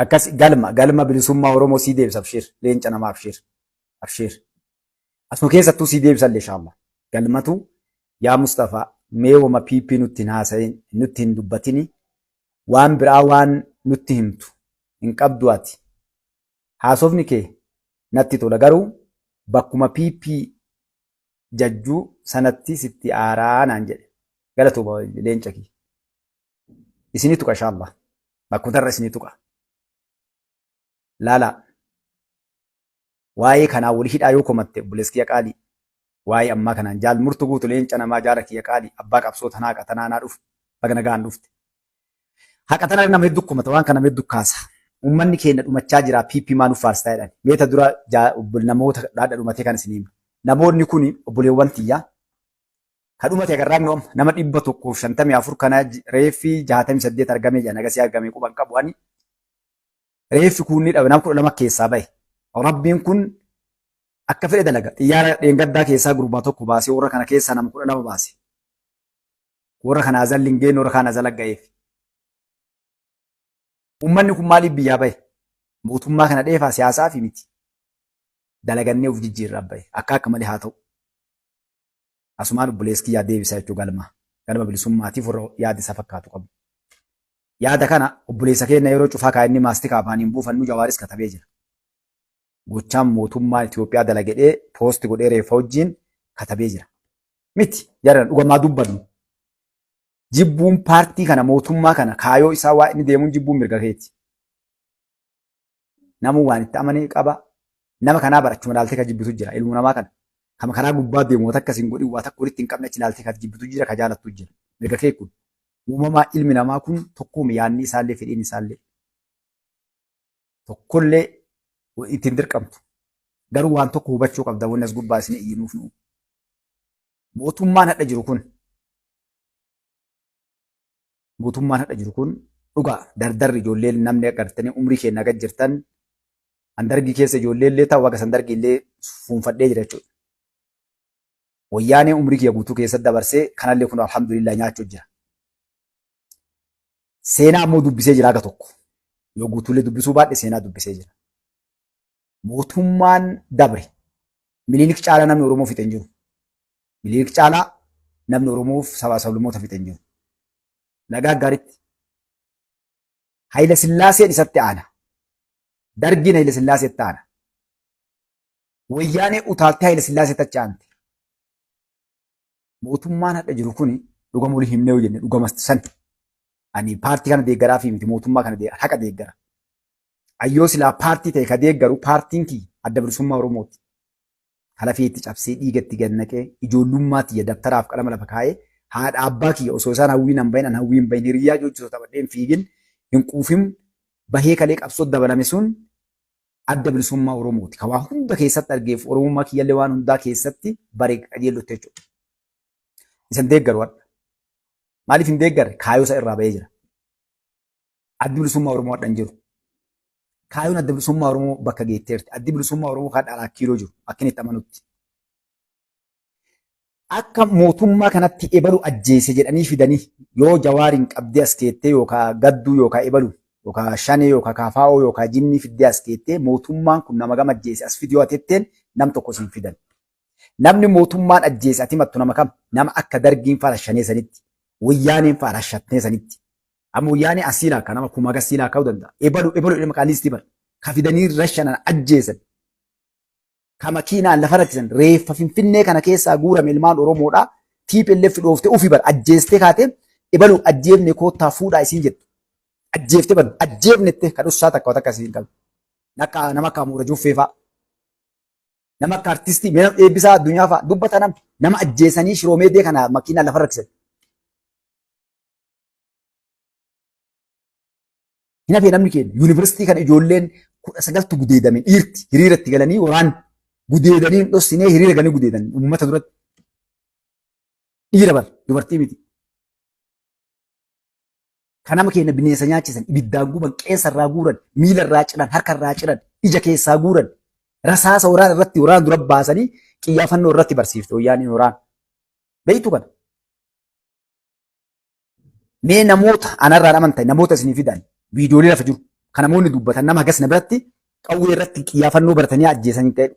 Akkas galma galma bilisummaa Oromoo sii deebisa abshiir leenca namaa abshiir abshiir. Asuma keessattuu sii deebisallee inshallah. Galmatu yaa Mustafaa mee wama PP nutti hin haasa'in nutti hin dubbatini waan biraa waan nutti himtu hin qabdu ati. Haasofni kee natti tola garuu bakkuma PP jajjuu sanatti sitti aaraa naan jedhe. Galatooma leenca kiyya. Isinii tuqa inshallah. Bakkuma irra isinii tuqa. Laalaa. Waa'ee kanaa wal hidhaa yoo komatte obboleessa kiyya qaalii. Waa'ee ammaa kanaan jaal murtu guutu leenca namaa jaala kiyya qaalii abbaa qabsoo tanaa haqa tanaa naa dhufu baga nagaan dhufte. Haqa tana nama hedduu komata waan kana nama hedduu kaasa. Uummanni keenya dhumachaa jira PP maa nuuf faarstaa jedhan. Meeta dura namoota dhaadha dhumatee kan isin hima. Namoonni kun obboleewwan tiyyaa ka dhumate agarraan nu amma nama 154 kana reeffi 68 argamee jira nagasii argamee quban qabu ani. Reeffi kun ni dhabe nama 12 keessaa bahe. Rabbiin kun akka fedhe dalaga. Xiyyaara dheengaddaa keessaa gurbaa tokko baasee warra kana keessaa nama 12 baase. Warra kana azalli hin geenne warra kaan azala ga'eef. Uummanni kun maaliif biyyaa bahe? Mootummaa kana dheefaa siyaasaa fi miti. Dalagannee of jijjiirraa bahe. Akka akka malee haa ta'u. Asumaan obboleessi kiyyaa deebisa jechuu galma. Galma bilisummaatiif warra yaada isa fakkaatu qabu. Yaada kana obboleessa keenya yeroo cufaa kaa inni maastikaa afaaniin buufannu Jawaaris katabee jira. Gochaan mootummaa Itoophiyaa dalagedhee poosti godhee reeffa wajjin katabee jira. Miti jaran dhugamaa dubbannu. Jibbuun paartii kana mootummaa kana kaayoo isaa waa inni deemuun jibbuun mirga keeti. Namuu waan itti amane qaba. Nama kanaa barachuma ilaaltee ka jibbitu jira. Ilmu namaa kana. Kama karaa gubbaa deemu waan takka sin godhin waa takka walitti hin qabne achi ilaaltee ka jibbitu jira ka jaalattu jira. Mirga kee kun. Uumamaa ilmi namaa kun tokkooma yaadni isaallee fedhiin isaallee. Tokkollee ittiin dirqamtu. Garuu waan tokko hubachuu qabda wanni as gubbaa isin iyyinuuf nu. Mootummaan hadha jiru kun mootummaan hadha jiru kun dhugaa dardarri ijoolleen namni agartanii umrii keenya gad jirtan an dargii keessa ijoollee illee ta'u haga san dargii illee fuunfadhee jira jechuudha. Wayyaanee umrii kiyya guutuu keessatti dabarsee kanallee kun alhamdulillah nyaachuu jira. Seenaa ammoo dubbisee jira haga tokko. Yoo guutuullee dubbisuu baadhe seenaa dubbisee jira. Mootummaan dabre Minilik caalaa namni Oromoo fixe hin jiru. Minilik caalaa namni Oromoof sabaa sablammoota fixe hin jiru. Nagaa gaariitti. Hayila Sillaaseen isatti aana. Dargiin Hayila Sillaaseetti aana. Wayyaanee utaaltee Hayila Sillaaseetti achi aante. Mootummaan hadha jiru kuni dhugama olii himnee yoo jenne dhugama san. Ani paartii kana deeggaraa fi miti mootummaa kana deeggara haqa deeggara. Ayyoo silaa paartii ta'e ka deeggaru paartiin kiyya adda bilisummaa Oromooti. Ka lafee itti cabsee dhiiga itti gad naqee ijoollummaa tiyya dabtaraaf qalama lafa kaa'ee haadha abbaa kiyya osoo isaan hawwiin hin bahin an hawwiin hin bahin hiriyyaa joojjisoo taphadhee hin fiigin hin quufin bahee kalee qabsoo dabalame sun adda bilisummaa Oromooti. Ka waa hunda keessatti argeef Oromummaa kiyyallee waan hundaa keessatti bare qajeellotti jechuudha. Isan deeggaru hadha. Maaliif hin deeggarre? Kaayoo isa irraa bahee jira. Addi bilisummaa Oromoo hadha hin jiru. Kaayoon adda bilisummaa Oromoo bakka geetteerti. Addi bilisummaa Oromoo kan dhalaa kiiloo jiru akka inni itti amanutti. Akka mootummaa kanatti ebalu ajjeese jedhanii fidanii yoo jawaariin qabdee as keettee yookaan gadduu yookaan ebalu yookaan shanee yookaan kaafaa'oo yookaan jinnii fiddee as keettee mootummaan kun nama gama ajjeese as fidi yoo atetteen nam tokko siin fidan. Namni mootummaan ajjeese ati himattu nama kam? Nama akka dargiin fa'a shanee sanitti, wayyaaneen fa'a rashattee sanitti. Amma wayyaanee asii laakka nama kumaa gasii laakkaa'uu danda'a. Ebalu ebalu ilma qaaliistii bara. Ka fidanii rashanan ajjeesan. Ka makiinaan lafa rakkisan reeffa Finfinnee kana keessaa guurame ilmaan Oromoodhaa TPLF dhooftee ufi bara ajjeestee kaatee ebalu ajjeefne koottaa fuudhaa isiin jettu. Ajjeeftee badu ajjeefnette ka dhussaa takka takka isiin qabu. Akka nama akka Amoora Juffee fa'a. Nama akka artistii mee eebbisaa addunyaa fa'a dubbata nama nama ajjeesanii shiroomeedee kana makiinaan lafa rakkisan. Hin hafee namni keenya yuunivarsiitii kana ijoolleen 19tu gudeedame dhiirti hiriira itti galanii waraan gudeedanii hin dhossinee hiriira galanii gudeedan uummata duratti. Dhiira bar dubartii miti. Kan nama keenya bineensa nyaachisan ibiddaan guban qeensa irraa guuran miila irraa ciran harka irraa ciran ija keessaa guuran rasaasa waraan irratti waraan dura baasanii qiyyaafannoo irratti barsiifte wayyaaniin waraan. Beektu kana. Mee namoota anarraan amantan namoota isinii fidan viidiyoolee lafa jiru. Kan namoonni dubbatan nama hagas na biratti qawwee irratti qiyyaafannoo baratanii ajjeesanii ta'e.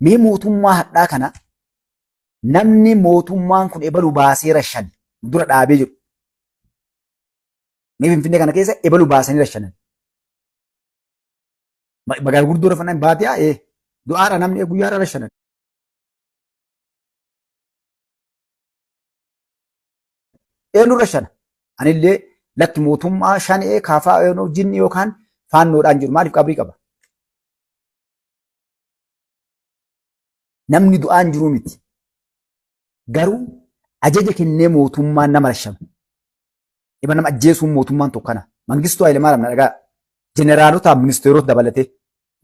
Mee mootummaa hadhaa kana namni mootummaan kun ebalu baasee rashan dura dhaabee jiru. Mee Finfinnee kana keessa ebalu baasanii rashanan. Magaalaa gurguddoo rafan baadiyaa ee du'aadha namni guyyaadha rashanan. Eenyu rashana? Anillee lakki mootummaa shanee kaafaa eenyu jinni yookaan faannoodhaan jiru maaliif qabrii qaba? Namni du'aan jiru miti. Garuu ajaja kennee mootummaan nama rashama. Dhiba nama ajjeesuun mootummaan tokkana. Mangistuu Hayilemaariyaam na dhagaa. Jeneraalota ministeerota dabalatee.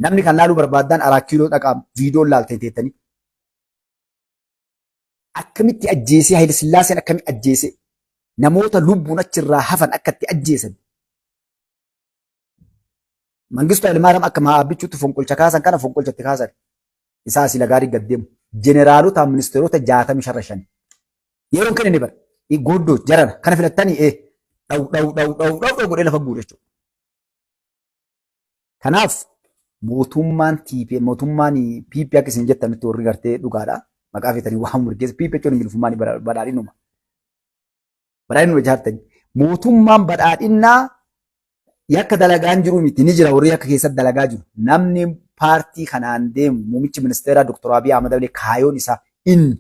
Namni kan laaluu barbaaddaan Araa Kiiloo dhaqaa viidiyoon laaltee teettanii. Akkamitti ajjeesee Hayile Sillaaseen akkamitti ajjeesee namoota lubbuun achirraa hafan akka itti ajjeesan. Mangistuu Hayilemaariyaam akka maabbichuutti fonqolcha kaasan kana fonqolcha itti kaasan. Isaa asii lagaarii gad deemu. Jeneraalota ministeerota 65 shan. Yeroon kennine bara. Gooddoo jarana kana filattanii ee dhaw dhaw dhaw dhaw dhaw dhaw godhee lafa guure jechuudha. Kanaaf mootummaan TP mootummaan PP akka isin jettanitti warri gartee dhugaadha. Maqaa feetanii waan murgeessa PP jechuun Ingiliffummaan badhaadhinuma. Badhaadhinuma ijaartani. Mootummaan badhaadhinnaa yakka dalagaan jiru miti ni jira warri yakka keessatti dalagaa jiru. Namni paartii kanaan deemu muummichi ministeeraa Dr. Abiy Ahmad Ali kaayoon isaa inni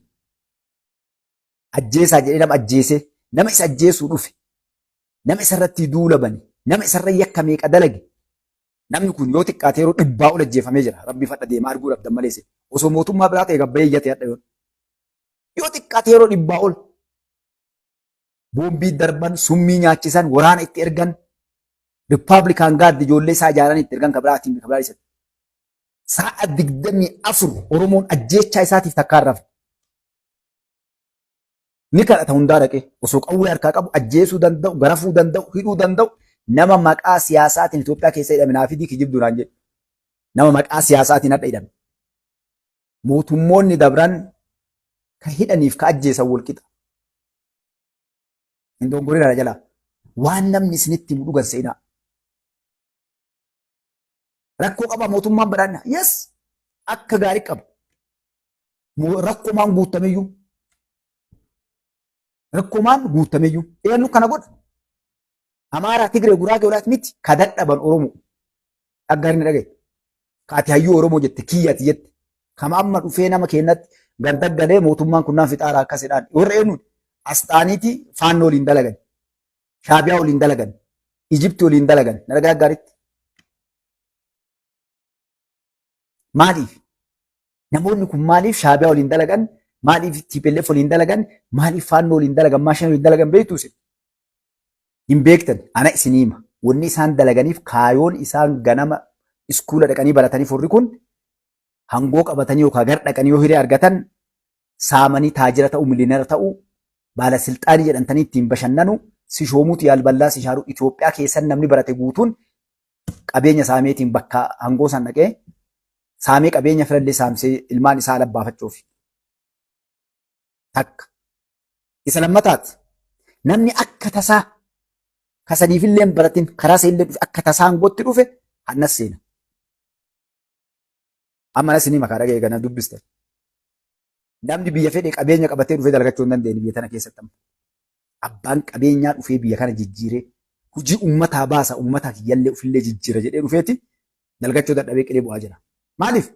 ajjeesaa jedhee nama ajjeesee nama isa ajjeesuu dhufe nama isarratti duula bane nama isarra yakka meeqa dalage namni kun yoo xiqqaate yeroo dhibbaa ol ajjeefamee jira rabbi fadha deemaa arguu dhabdan maleesse osoo mootummaa biraa ta'e gabbayee iyyate hadha yoo yoo xiqqaate yeroo dhibbaa ol boombii darban summii nyaachisan waraana itti ergan Rippaabilikaan gaardi ijoollee isaa ijaaranii itti ergan kabiraatiin kabiraa isatti. Sa'a 24 Oromoon ajjeechaa isaatiif takkaa hin rafne. Ni kadhata hundaa dhaqee osoo qawwee harkaa qabu ajjeesuu danda'u, garafuu danda'u, hidhuu danda'u nama maqaa siyaasaatiin Itoophiyaa keessa hidhame naa fidii kijibduu naan jedhe. Nama maqaa siyaasaatiin hadha hidhame. Mootummoonni dabran ka hidhaniif ka ajjeesan wal qixa. Hin dogongorina jalaa. Waan namni isinitti himu dhugan seenaa. Rakkoo qaba mootummaan badhaadhina. Yes! Akka gaarii qaba. Rakkomaan guutameyyuu. Rakkomaan guutameyyuu. Eenyu kana godha? Amaaraa, Tigree, Guraagee, Walaayit miti. Ka dadhaban Oromoo. Dhaggaariin dhagaye. Ka ati hayyuu Oromoo jette, kiyya ati jette. Kama amma dhufee nama keenyatti gandaggalee mootummaan kun naan fixaaraa akkasidhaan. Warra eenyuudha? Asxaaniiti faannoo waliin dalagan. Shaabiyaa waliin dalagan. Ijipti waliin dalagan. Na dhagaa gaariitti. Maaliif? Namoonni kun maaliif Shaabiyaa waliin dalagan? Maaliif TPLF waliin dalagan? Maaliif Faannoo waliin dalagan? Maashan waliin dalagan beektuu isin? Hin beektan. Ana isinii hima. Wanni isaan dalaganiif kaayoon isaan ganama iskuula dhaqanii barataniif warri kun hangoo qabatanii yookaan gar dhaqanii yoo hiree argatan saamanii taajira ta'uu miliyoonara ta'uu baala silxaanii jedhamtanii ittiin bashannanu si shoomuutu yaalballaa si shaaruu Itoophiyaa keessan namni barate guutuun qabeenya saameetiin bakka hangoo san dhaqee saamee qabeenya firallee saamsee ilmaan isaa ala baafachuufi. Takka. Isa lammataati. Namni akka tasaa kasaniifillee hin baratin karaa isa illee dhufe akka tasaa hangootti dhufe hannas seena. Amma nas ni makaa dhaga'ee kana dubbiste. Namni biyya fedhe qabeenya qabatee dhufee dalagachuu hin dandeenye biyya tana keessatti amma. Abbaan qabeenyaa dhufee biyya kana jijjiiree hojii uummataa baasa uummataa kiyyallee ofillee jijjiira jedhee dhufeeti dalagachuu dadhabee qilee bu'aa jira. Maaliif?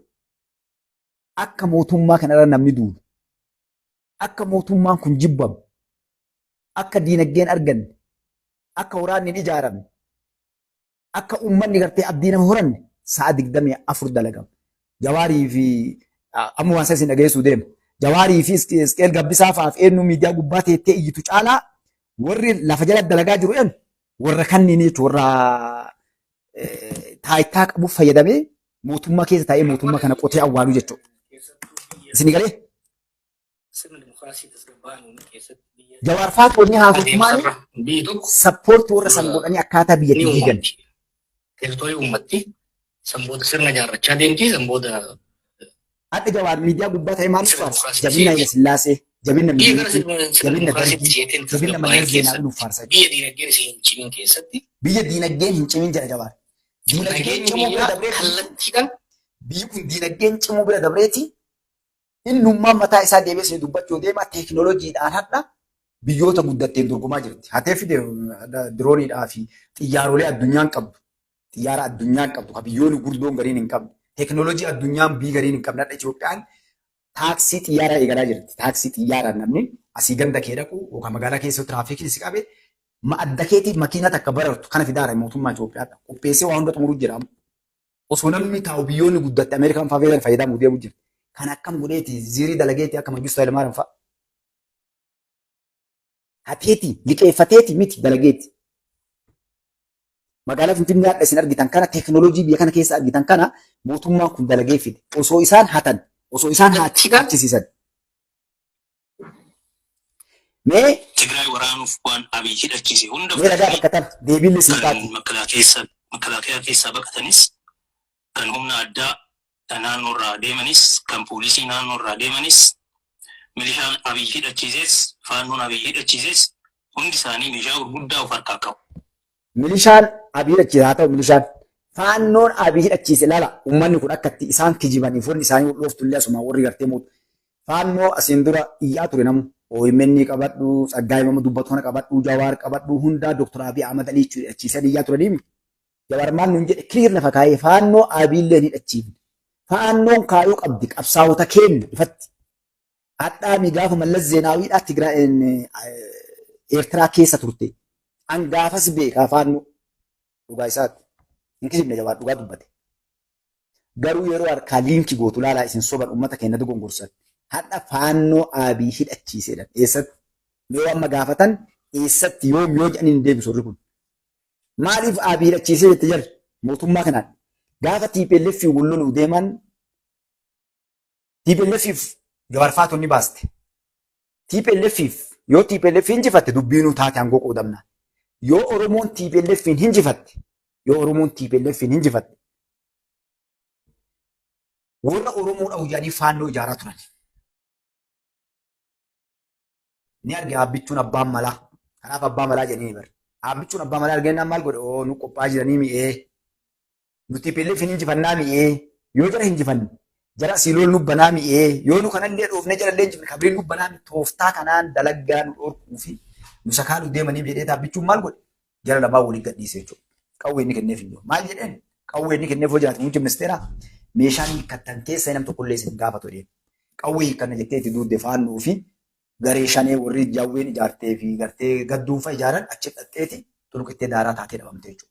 Akka mootummaa kanarra namni duulu. Akka mootummaan kun jibbamu. Akka diinagdeen arganne. Akka waraanni hin ijaaramne. Akka uummanni gartee abdii nama horanne sa'a 24 dalagama. Jawaarii fi amma waan isin dhageessuu deema. Jawaarii fi Isqeel Gabbisaa fa'aaf eenyu miidiyaa gubbaa teettee iyyitu caalaa warri lafa jala dalagaa jiru eenyu warra kanniin jechuun warra taayitaa qabuuf fayyadamee mootummaa keessa taa'ee mootummaa kana qotee awwaaluu jechuudha. Isin galee? Sirna dimokiraasii tasgabbaa'aan uumuu keessatti biyya Jawaar faatu wanni haasoftu maali? adeemsarra biyyi tokko Sappoortii warra san godhanii akkaataa ni biyyatti diigan. uumamti. Teertoorii uummatti san booda sirna ijaarrachaa deemti san booda Hadha Jawaar miidiyaa gubbaa ta'e maal sirna faarsa? dimokiraasii Jabina Haile Sillaasee. Jabina Biyya gara Minilikii, sirna jabina dimokiraasiitti Dargii, ceeteen jabina tasgabbaa'in Mallas Zeenaawii nuuf keessatti, faarsaa biyya diinagdeen ishee hin cimin keessatti, Biyya diinagdeen hin cimin jedha Jawaar. Diinagdeen nageenyi cimuu bira biyyaa dabreeti kallattiidhaan biyyi kun diinagdeen cimuu bira dabreeti innummaan mataa isaa deebi'ee isin dubbachuu deema teekinooloojiidhaan hadha biyyoota guddatteen dorgomaa jirti. Hatee fide dirooniidhaa fi xiyyaarolee addunyaan qabdu. Xiyyaara addunyaan qabdu kan biyyoonni gurguddoon gariin hin qabne. Teekinooloojii addunyaan biyyi gariin hin qabne hadha Itoophiyaan taaksii xiyyaaraa eegalaa jirti. Taaksii xiyyaaraan namni asii ganda kee dhaqu yookaan magaalaa keessa tiraafikiin si qabe adda keetiif makiinaa takka barartu kana fidaara mootummaa Itoophiyaadha. Qopheessee waa hunda xumuruu jira. Osoo namni taa'u biyyoonni guddatte Ameerikaan fa'aa fayyadamu fayyadamuu deemu jira. Kan akkam godheeti ziirii dalageeti akka Mangistuu Hayilamaariyaam fa'a. Hateeti liqeeffateeti miti dalageeti. Magaalaa Finfinnee hadha isin argitan kana teekinooloojii biyya kana keessa argitan kana mootummaan kun dalagee fide. Osoo isaan hatan, osoo isaan haachisiisan. Mee Tigraay waraanuuf waan Abiy hidhachiise hunda mee ragaa fudhatanii bakka tana deebiin isin kan taati. Makalaakeyaa keessaa baqatanis, kan humna addaa naannoorraa deemanis, kan poolisii naannoorraa deemanis, milishaan Abiy hidhachiises, faannoon Abiy hidhachiises hundi isaanii meeshaa gurguddaa of harkaa qabu. Milishaan Abiy hidhachiise haa ta'u milishaan faannoon Abiy hidhachiise ilaala uummanni kun akka itti isaan kijibaniif warri isaanii wal dhooftu illee asuma warri gartee mootu. Faannoo asiin dura iyyaa ture namu OMN qabadhu, Tsaggaayee Mama dubbatu kana qabadhu, Jawaar qabadhu hundaa Dr. Abiy Ahmad Alii hidhachiisan iyyaa turaniimi. Jawaar maal nuun jedhe clear lafa kaayee faannoo Abiy illee hin hidhachiifne. Faannoon kaayoo qabdi qabsaa'ota keenya ifatti. Hadhaami gaafa Mallas Zeenaawiidhaa Tigraay Eertiraa keessa turte. An gaafas beekaa faannoo dhugaa isaati. Hin kijibne Jawaar dhugaa dubbate. Garuu yeroo harkaa liinki gootu laalaa isin soban uummata keenya dogongorsan. Hadha faannoo Abiy hidhachiisedha. Eessatti? Yoo amma gaafatan eessatti yoom yoo jedhanii hin deebisu warri kun. Maaliif Abiy hidhachiisee jette jarri mootummaa kanaan gaafa TPLF wal loluu deeman TPLF Jawaar faatu ni baaste. TPLF yoo TPLF injifatte dubbiinuu taate aangoo qoodamna. Yoo Oromoon TPLF hinjifatte yoo Oromoon TPLF hinjifatte warra Oromoo dha'u jedhanii faannoo ijaaraa turan. Ni arge Aabbichuun abbaan malaa. Kanaaf abbaa malaa jedhanii bar. Aabbichuun abbaa malaa argennaan maal godhe? Oo nu qophaa'aa jiranii mi'ee. Nu TPLF hin injifannaa mi'ee. Yoo jara hinjifanne jara asii lool nu banaa mi'ee. Yoo nu kanallee dhoofnee jarallee hinjifanne kabriin nu banaa tooftaa kanaan dalaggaa nu dhorkuu fi nu sakaaluu deemanii jedhee Aabbichuun maal godhe? Jara lamaan waliin gadhiise jechuudha. Qawwee inni kenneef hin jiru. Maal jedheen? Qawwee inni kenneef hoo jiraate muummichi ministeeraa meeshaan hiikkattan keessa nam tokkollee isin gaafatu jedheen. Qawwee hiikkanna jettee itti duudde faannuu fi garee shanee warri jawween ijaartee fi gartee gadduunfa ijaaran achi dhaqxeeti xuluqittee daaraa taatee dhabamte jechuudha.